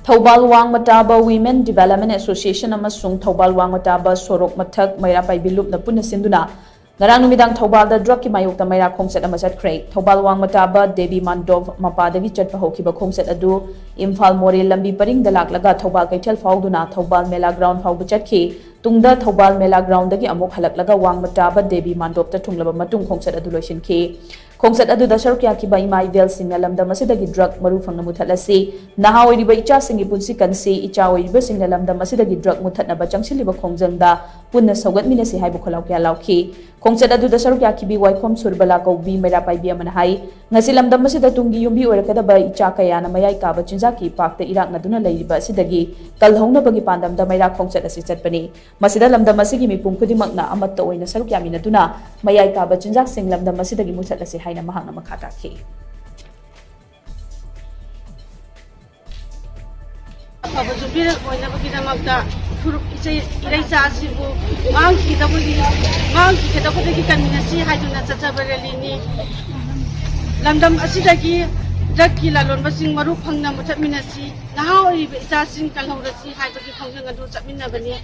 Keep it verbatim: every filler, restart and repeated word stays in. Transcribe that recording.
ꯊꯧꯕꯥꯜ ꯋꯥꯡꯃ ꯇꯥꯕ Women Development Association ꯑꯃꯁꯨꯡ ꯊꯧꯕꯥꯜ ꯋꯥꯡꯃ ꯇꯥꯕ ꯁꯣꯔꯣꯛ ꯃꯊꯛ ꯃꯩꯔꯥ ꯄꯥꯏꯕꯤ ꯂꯨꯞꯅ ꯄꯨꯟꯅ ꯁꯤꯟꯗꯨꯅ ꯉꯔꯥꯡ ꯅꯨꯃꯤꯗꯥꯡ ꯊꯧꯕꯥꯜꯗ ꯗ꯭ꯔꯒꯀꯤ ꯃꯥꯌꯣꯛꯇ ꯃꯩꯔꯥ ꯈꯣꯡꯆꯠ ꯑꯃ ꯆꯠꯈ꯭ꯔꯦ꯫ ꯊꯧꯕꯥꯜ ꯋꯥꯡꯃ ꯇꯥꯕ ꯗꯦꯕꯤ ꯃꯥꯟꯗꯣꯞ ꯃꯄꯥꯗꯒꯤ ꯆꯠꯄ ꯍꯧꯈꯤꯕ ꯈꯣꯡꯆꯠ ꯑꯗꯨ ꯏꯝꯐꯥꯜ ꯃꯣꯔꯦ ꯂꯝꯕꯤ ꯄꯔꯤꯡꯗ ꯂꯥꯛꯂꯒ ꯊꯧꯕꯥꯜ ꯀꯩꯊꯦꯜ ꯐꯥꯎꯗꯨꯅ ꯊꯧꯕꯥꯜ ꯃꯦꯂꯥ ꯒ꯭ꯔꯥꯎꯟ ꯐꯥꯎꯕ ꯆꯠꯈꯤ꯫ ꯇꯨꯡꯗ ꯊꯧꯕꯥꯜ ꯃꯦꯂꯥ ꯒ꯭ꯔꯥꯎꯟꯗꯒꯤ ꯑꯃꯨꯛ ꯍꯜꯂꯛꯂꯒ ꯋꯥꯡꯃ ꯇꯥꯕ ꯗꯦꯕꯤ ꯃꯥꯟꯗꯣꯞꯇ ꯊꯨꯡꯂꯕ ꯃꯇꯨꯡ ꯈꯣꯡꯆꯠ ꯑꯗꯨ ꯂꯣꯏꯁꯤꯟꯈꯤ꯫ ꯈꯣꯡꯆꯠ ꯑꯗꯨꯗ ꯁꯔꯨꯛ ꯌꯥꯈꯤꯕ ꯏꯃꯥ ꯏꯕꯦꯜꯁꯤꯡꯅ ꯂꯝꯗꯝ ꯑꯁꯤꯗꯒꯤ ꯗ꯭ꯔꯒ ꯃꯔꯨ ꯐꯪꯅ ꯃꯨꯊꯠꯂꯁꯤ, ꯅꯍꯥ ꯑꯣꯏꯔꯤꯕ ꯏꯆꯥꯁꯤꯡꯒꯤ ꯄꯨꯟꯁꯤ ꯀꯟꯁꯤ, ꯏꯆꯥ ꯑꯣꯏꯔꯤꯕꯁꯤꯡꯅ ꯂꯝꯗꯝ ꯑꯁꯤꯗꯒꯤ ꯗ꯭ꯔꯒ ꯃꯨꯊꯠꯅꯕ ꯆꯪꯁꯤꯜꯂꯤꯕ ꯈꯣꯡꯖꯪꯗ ꯄꯨꯟꯅ ꯁꯧꯒꯠꯃꯤꯟꯅꯁꯤ ꯍꯥꯏꯕ ꯈꯣꯜꯂꯥꯎ ꯀꯌꯥ ꯂꯥꯎꯈꯤ꯫ ꯈꯣꯡꯆꯠ ꯑꯗꯨꯗ ꯁꯔꯨꯛ ꯌꯥꯈꯤꯕꯤ ꯋꯥꯏꯈꯣꯝ ꯁꯨꯔꯕꯂꯥ ꯀꯧꯕꯤ ꯃꯩꯔꯥ ꯄꯥꯏꯕꯤ ꯑꯃꯅ ꯍꯥꯏ, ꯉꯁꯤ ꯂꯝꯗꯝ ꯑꯁꯤꯗ ꯇꯨꯡꯒꯤ ꯌꯨꯝꯕꯤ ꯑꯣꯏꯔꯛꯀꯗꯕ ꯏꯆꯥ ꯀꯌꯥꯅ ꯃꯌꯥꯏ ꯀꯥꯕ ꯆꯤꯟꯖꯥꯛꯀꯤ ꯏꯄꯥꯛꯇ ꯏꯔꯥꯛꯅꯗꯨꯅ ꯂꯩꯔꯤꯕ ꯑꯁꯤꯗꯒꯤ ꯀꯜꯍꯧꯅꯕꯒꯤ ꯄꯥꯟꯗꯝꯗ ꯃꯩꯔꯥ ꯈꯣꯡꯆꯠ ꯑꯁꯤ ꯆꯠꯄꯅꯤ꯫ ꯃꯁꯤꯗ ꯂꯝꯗꯝ ꯑꯁꯤꯒꯤ ꯃꯤꯄꯨꯝ ꯈꯨꯗꯤꯡꯃꯛꯅ ꯑꯃꯠꯇ ꯑꯣꯏꯅ ꯁꯔꯨꯛ ꯌꯥꯃꯤꯟꯅꯗꯨꯅ ꯃꯌꯥꯏ ꯀꯥꯕ ꯆꯤꯟꯖꯥꯛꯁꯤꯡ ꯂꯝꯗꯝ ꯑꯁꯤꯗꯒꯤ ꯃꯨꯊꯠꯂꯁꯤ ꯍꯥꯏꯅ ꯃꯍꯥꯛꯅ ꯃꯈꯥ ꯇꯥꯈꯤ꯫ ꯑꯐꯕ ꯌꯨꯝꯕꯤꯔꯦꯜ ꯑꯣꯏꯅꯕꯒꯤꯗꯃꯛꯇ ꯐꯨꯔꯨꯞ ꯏꯆꯦ ꯏꯔꯩꯆꯥ ꯑꯁꯤꯕꯨ ꯃꯥꯡꯈꯤꯒꯗꯕꯒꯤ ꯃꯥꯡꯈꯤꯒꯗꯕꯗꯒꯤ ꯀꯟꯃꯤꯟꯅꯁꯤ ꯍꯥꯏꯗꯨꯅ ꯆꯠꯆꯕ ꯔꯦꯂꯤꯅꯤ꯫ ꯂꯝꯗꯝ ꯑꯁꯤꯗꯒꯤ ꯗ꯭ꯔꯒꯀꯤ ꯂꯂꯣꯟꯕꯁꯤꯡ ꯃꯔꯨ ꯐꯪꯅ ꯃꯨꯊꯠꯃꯤꯟꯅꯁꯤ, ꯅꯍꯥ ꯑꯣꯏꯔꯤꯕ ꯏꯆꯥꯁꯤꯡ ꯀꯜꯍꯧꯔꯁꯤ ꯍꯥꯏꯕꯒꯤ ꯈꯣꯡꯖꯪ ꯑꯗꯨ ꯆꯠꯃꯤꯟꯅꯕꯅꯤ꯫